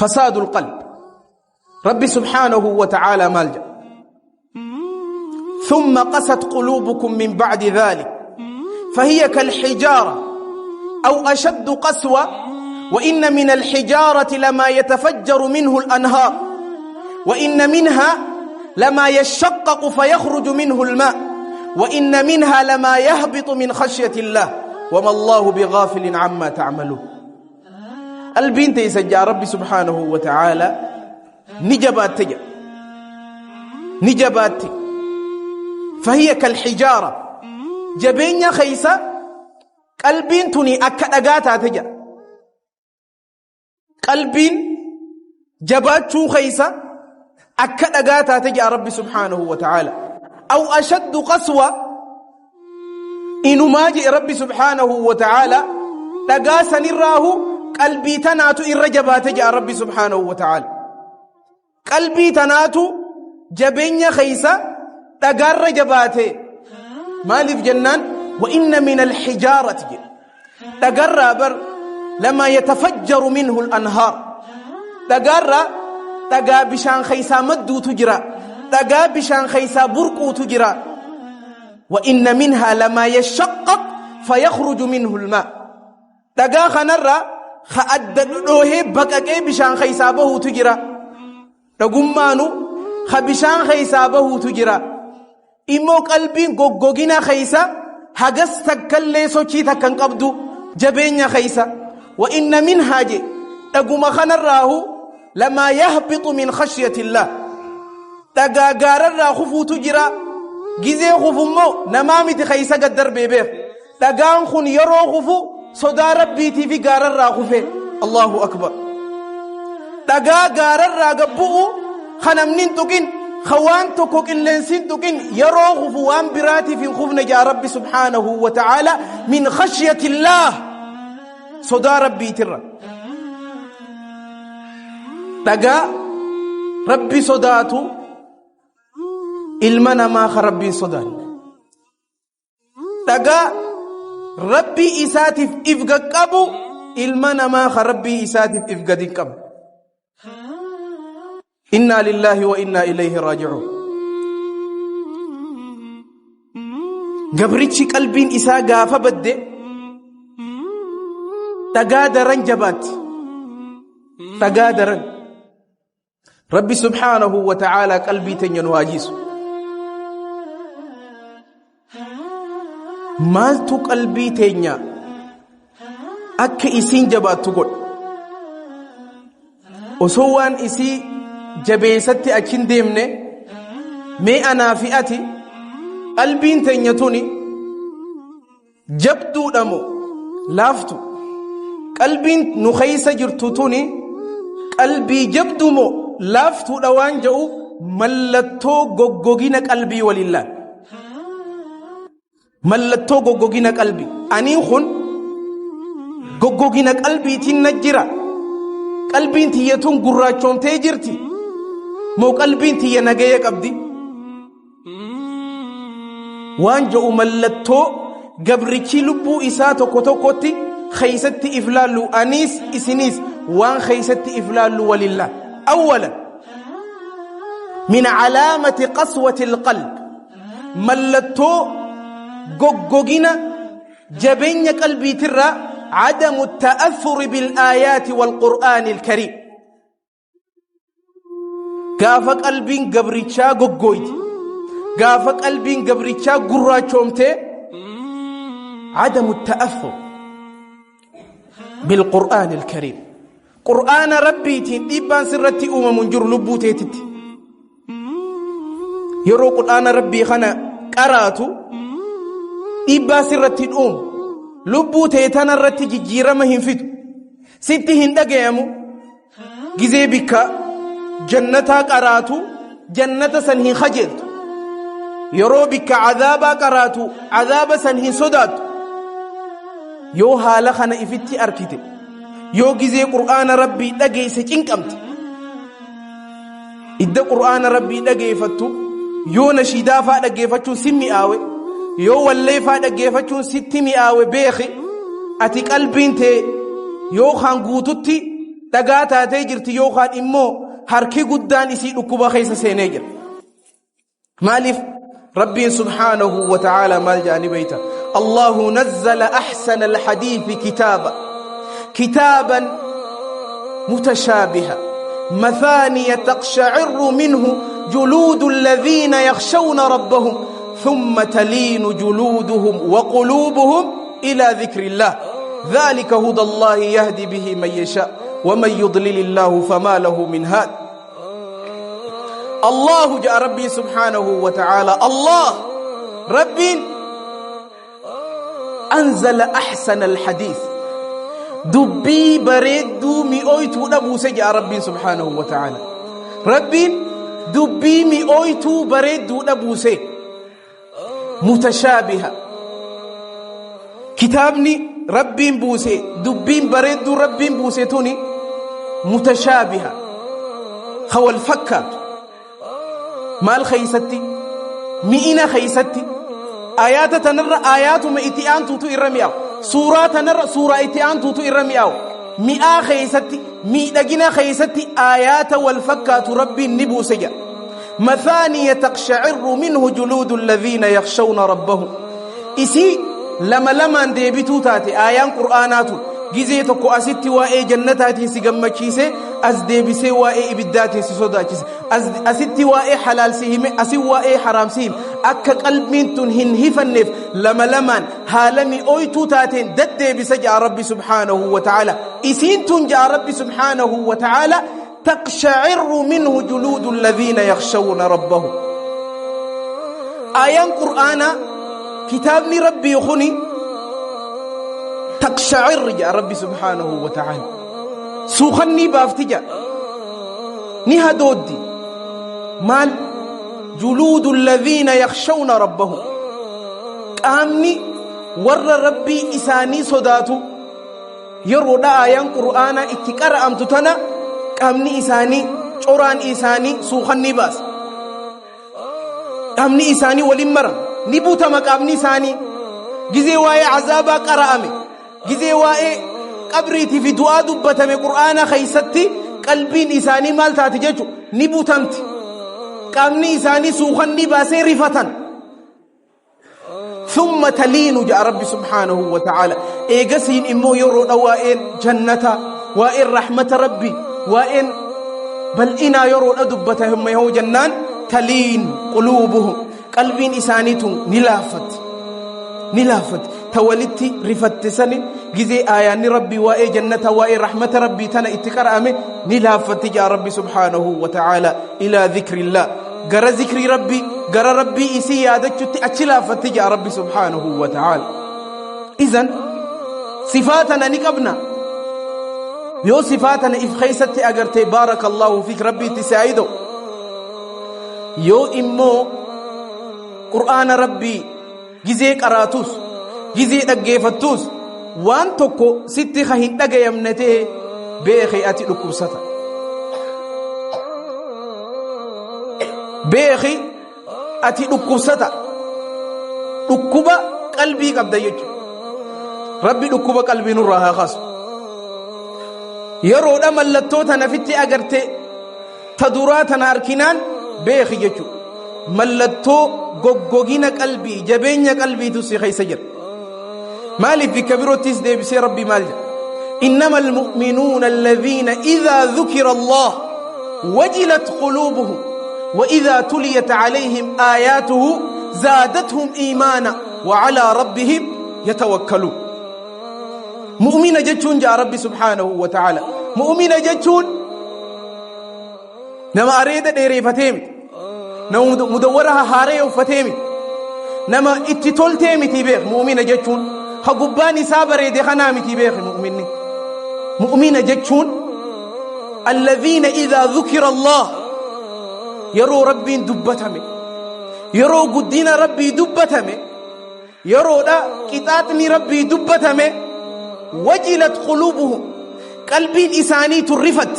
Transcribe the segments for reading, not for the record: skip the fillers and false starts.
فساد القلب. ربي سبحانه وتعالى مالجأ. ثم قست قلوبكم من بعد ذلك فهي كالحجارة أو أشد قسوة، وإن من الحجارة لما يتفجر منه الأنهار، وإن منها لما يشقق فيخرج منه الماء، وإن منها لما يهبط من خشية الله، وما الله بغافل عما تعملون. قلبين تيسجى ربي سبحانه وتعالى نجبات تجا نجبات، فهي كالحجارة جبين خيسة قلبين تني أكدغاتا تجا قلبين جباتشو خيسة أكدغاتا تجا ربي سبحانه وتعالى. أو أشد قسوة، إنو ما جئ ربي سبحانه وتعالى دغاسا نراه قلبي تناتو إرجبات جاء ربي سبحانه وتعالى. قلبي تناتو جبين خيسة دغار جباته مالف جنان. وإن من الحجارة دغار بر لما يتفجر منه الأنهار، دغار دغا بشان خيسة مدو تجرى، دغا بشان خيسة برقو تجرى. وإن منها لما يشقق فيخرج منه الماء، دغا خنرى خأددوه بقاقه بشان خيسة به تجرى، دغمانو خبشان خيسة به تجرى. إمو قلبين غوغوغينا خيسة هغس تكلي سوچي تكن قبدو جبين خيسة. وإن منها جي دغما خنراه لما يهبط من خشية الله، دغا غارر خفو تجرى غيزه خفو مو نمامتي خيسة قدر بيبيخ دغان خن يرو خفو صدا ربي في غارر خفه. الله أكبر. دغا غارر غبو خنمنين تقين خوان تكوك اللنسين تقين يرو خفو وان براتي في خفنا جاء ربي سبحانه وتعالى من خشية الله صدا ربي ترى. دغا ربي صداتو ilma namaa ka rabbiin sodaanne dhagaa rabbii isaatiif if qaqqabu ilma namaa ka rabbii isaatiif if gadi qabu. Inna lillahi wa inna ilayhi raaji'uun. Gabrichi qalbiin isaa gaafa badde dhagaa daran jabaatti, dhagaa daran. Rabbi subhaanahu wa ta'ala qalbii teenya nu haajisu. Maaltu qalbii teenya akka isiin jabaattu godha? Osoo waan isii jabeessatti achi hin deemne, mee anaa fi ati qalbiin teenya tuni jabduudha moo laaftu? Qalbiin nu keessa jirtu tuni qalbii jabdu moo laaftuudha waan jedhu mallattoo goggogina qalbii waliin laal. Mallattoo goggogina qalbii. Aniin kun goggogina qalbiitiin na jira. Qalbiin tiyya tun gurraachoomtee jirti moo qalbiin tiyya nagaya qabdi? Waan jedhu mallattoo gabrichi lubbuu isaa tokko tokkotti keeysatti if laallu, aniis isiniis waan keeysatti if laallu waliin laal. أولا من علامة قسوة القلب ملتو غوغوغينا جبين قلبي ترى عدم التأثر بالآيات والقرآن الكريم. قاف قلبين قبريتشا غوغويت، قاف قلبين قبريتشا غراچومته، عدم التأثر بالقرآن الكريم. قرآن ربي تين ديبان سرتي أمم جر لبوتيتت. يرو قرآن ربي خنا قراتو ديبان سرتي لبوتيتنا رتي جيرما هنفتو ستي هندقيامو جزي بك جنتا قراتو جنة سنهن خجلت. يرو بك عذابا قراتو عذاب سنهن صدات. يو حالا خنا إفتي أركتي yoo gizee qur'aana rabbii dhageesse cinqamte. Idda qur'aana rabbii dhageeffattu yoo nashiidaa faa dhaggeeffachuun si mi'aawe, yoo wallee faa dhaggeeffachuun sitti mi'aawe beeki ati qalbiin tee yoo kaan guututti Dhagaa taatee jirti yookaan immoo harki guddaan isii dhukkuba keessa seenee jira. Maaliif? Rabbiin subhaanahu wa ta'aalaa maal jedhanii beeyta? Allahu nazzala ahsana alhadiithi kitaaba. Kitaaban mutashaabiha. مثانية تقشعر منه جلود الذين يخشون ربهم ثم تلين جلودهم وقلوبهم إلى ذكر الله ذلك هدى الله يهدي به من يشاء ومن يضلل الله فما له من هاد. الله جاء ربي سبحانه وتعالى، الله ربي أنزل أحسن الحديث، دبي بريد مئويتو نبوس جاء ربي سبحانه وتعالى. ربي دبي مئويتو بريد نبوس متشابهة. كتابني ربي بوسي دبي بريد ربي بوسيتوني متشابهة خو الفكات مال خيستي مئنا خيستي آيات تنر آيات ما إتيان توتو إرمياو سورة تنر سورة إتيان توتو إرمياو مئة خيستي مئة خيستي آيات والفكات ربي النبوسية مثانية تقشعر منه جلود الذين يخشون ربهم. إسي لما لما ديبتو تاتي آيان قرآناتو gizee tokko asitti waa'ee jannataatiin si gammachiise, as deebisee waa'ee ibiddaatiin si sodaachise, asitti waa'ee halaal si hime, asi waa'ee haraam si hime, akka qalbiin tun hin hifanneef lama lamaan haala mi'ooytuu taateen daddeebisa ja'a Rabbi subhaanahu wa ta'ala. Isiin tun ja'a Rabbi subhaanahu wa ta'ala taqsha'irru minhu juluudu alladhiina yakhshawna rabbahum. Aayaan Qur'aanaa kitaabni Rabbii kuni تقشعر يا ربي سبحانه وتعالى سوخني بافتجا نها دودي مال جلود الذين يخشون ربهم قامني ور ربي إساني صداتو يرو دا آيان قرآن اتقرأ أمتتنا قامني إساني چوران إساني سوخني باس قامني إساني ولمرم نبوتما قامني إساني جزي واي عذابا قرأمي gizee waa'ee qabriitii fi du'aa dubbatame qur'aana keeysatti qalbiin isaanii maal taati jechu ni butamti, qaamni isaanii suukanni baasee rifatan. Thumma taliinu ja'a Rabbi subhaanahu wa ta'ala. Eegasiin immoo yeroodha waa'een jannata, waa'een rahmata Rabbi, waa'een bal'inaa yeroodha dubbatame yoo jennaan taliin quluubuhum qalbiin isaanii tun ni laaffatti. Ni laaffatti. Tawalitti rifatte sani gizee aayaanni Rabbii waa'ee jannata waa'ee rahmata Rabbii tana itti qara'ame ni laaffatti ja'a Rabbi subhaanahu wa ta'ala. Ilaa dhikrillah gara zikrii Rabbii gara Rabbii isii yaadachutti achi laaffatti ja'a Rabbi subhaanahu wa ta'ala. Izan sifaatana ni qabna yoo sifaatana if keeysatti agartee baarakallahu fiik Rabbii itti saayido. Yoo immoo qur'aana Rabbii gizee qaraatus gizee dhaggeeffattus waan tokko sitti ka hin dhagayamne ta'e beeki ati dhukkubsata, beeki ati dhukkubsata, dhukkuba qalbii qabda jechuudha. Rabbi dhukkuba qalbii nurraa haa kaasu. Yeroodha mallattoo tana fitti agarte ta duraa tana arkinaan beeki jechuudha. Mallattoo goggogina qalbii jabeenya qalbiitu si keessa jira. Maaliif bikka biroottis deebisee Rabbi maal jedha? إنما المؤمنون الذين إذا ذكر الله وجلت قلوبهم وإذا تليت عليهم آياته زادتهم إيمانا وعلى ربهم يتوكلون. مؤمن جتون جاء ربي سبحانه وتعالى. مؤمن جتون نما أريد ديريفتيم، نما مدورها هاري وفتيم، نما اتتولتيم تبيخ. مؤمن جتون خقباني سابري دخنامي تبيخ. مؤمن مؤمن جتون الذين إذا ذكر الله يرو ربي دبتمي، يرو قدين ربي دبتمي، يرو دا كتاتني ربي دبتمي، وجلت قلوبهم قلبين إساني ترفت،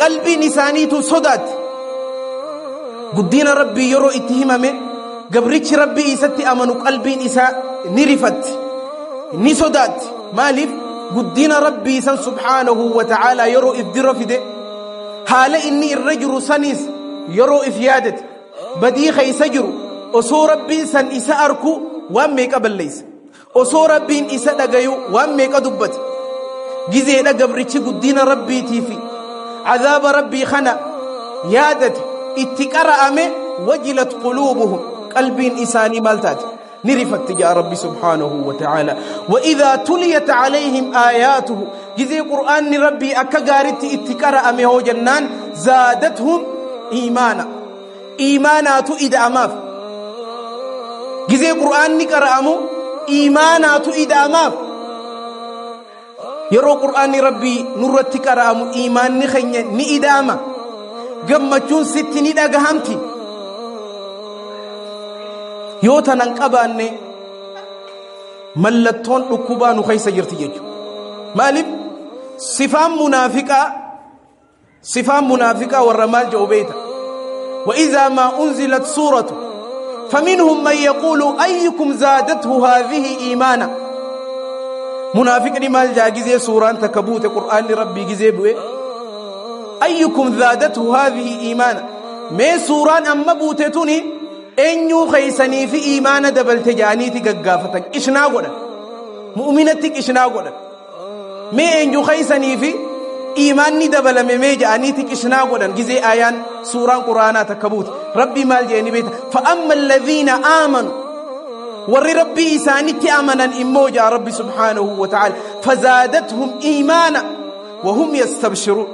قلبين إساني تصدت. قدين ربي يرو اتهممي قبرتش ربي إساتي أمنو قلبين إسا نرفت نصدت. مالف Guddina Rabbii san subhaanahu wa ta'aalaa yeroo if dura fide, haala inni irra jiru saniis yeroo if yaadate, badii keessa jiru osoo Rabbiin san isa arku waan meeqa balleeyse, osoo Rabbiin isa dhagayu waan meeqa dubbate. Gizeedha gabrichi guddina Rabbiitii fi cadaaba Rabbii kana yaadate itti qara'ame, wajilat quluubuhum, qalbiin isaanii maal taate? Ni rifatti jaa Rabbi subhaanahu wa ta'ala. Wa idhaa tuliyat alayhim aayaatuhu, gizee Qur'aanni Rabbii akka gaaritti itti qara'ame hoo jennaan, zaadathum iimaana, iimaanaatu ida'amaaf. Gizee Qur'aanni qara'amu iimaanaatu ida'amaaf. Yeroo Qur'aanni Rabbii nurratti qara'amu iimaanni keenya ni ida'ama, gammachuun sitti ni dhagahamti. Yoo tanan qabaanne mallattoon dhukkubaa nu keessa jirti jechuudha. Maaliif? Sifaan munaafiqaa, sifaan munaafiqaa warra maal jedhu beeyta? وإذا ما أنزلت سورة فمنهم من يقول أيكم زادته هذه إيمانا. منافقني مال جا جزي سورة تكبوت قرآن ربي جزي بوي، أيكم زادته هذه إيمانا، mee suuraan amma buutetuni eenyuu keeysanii fi iimaana dabalte jaaniiti gaggaafatan. Qishnaa godhan, mu'minatti qishnaa godhan. Mee eenyuu keeysanii fi iimaanni dabalame mee ja'aniiti qishnaa godhan gizee ayaan suuraan Quraanaa takka buute. Rabbii maal jedhani beekta? فأما الذين آمنوا, warri Rabbii isaanitti amanan immoo jaa Rabbi subhaanahu wa ta'ala, فزادتهم إيمانا وهم يستبشرون.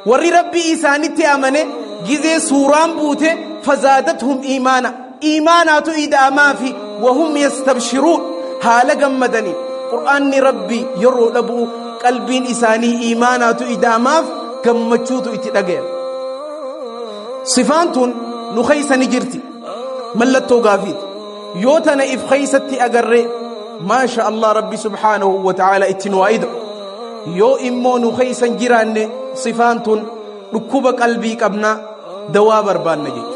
Warri Rabbii isaanitti amane gizee suuraan buute فزادتهم إيمانا, iimaanaatu ida'amaa fi وهم يستبشرون, haala gammadanii Qur'aanni Rabbii yeroo dhabuu qalbiin isaanii iimaanaatu ida'amaaf, gammachuutu itti dhagaya. Sifaan tun nu keeysa ni jirti? Mallattoo gaafiiti. Yoo tana if keeysatti agarre, maasha Allah, Rabbi subhaanahu wa ta'ala itti nu haa ida'u. Yoo immoo nu keeysan jiraanne sifaan tun, dhukkuba qalbii qabna, dawaa barbaanna jechuudha.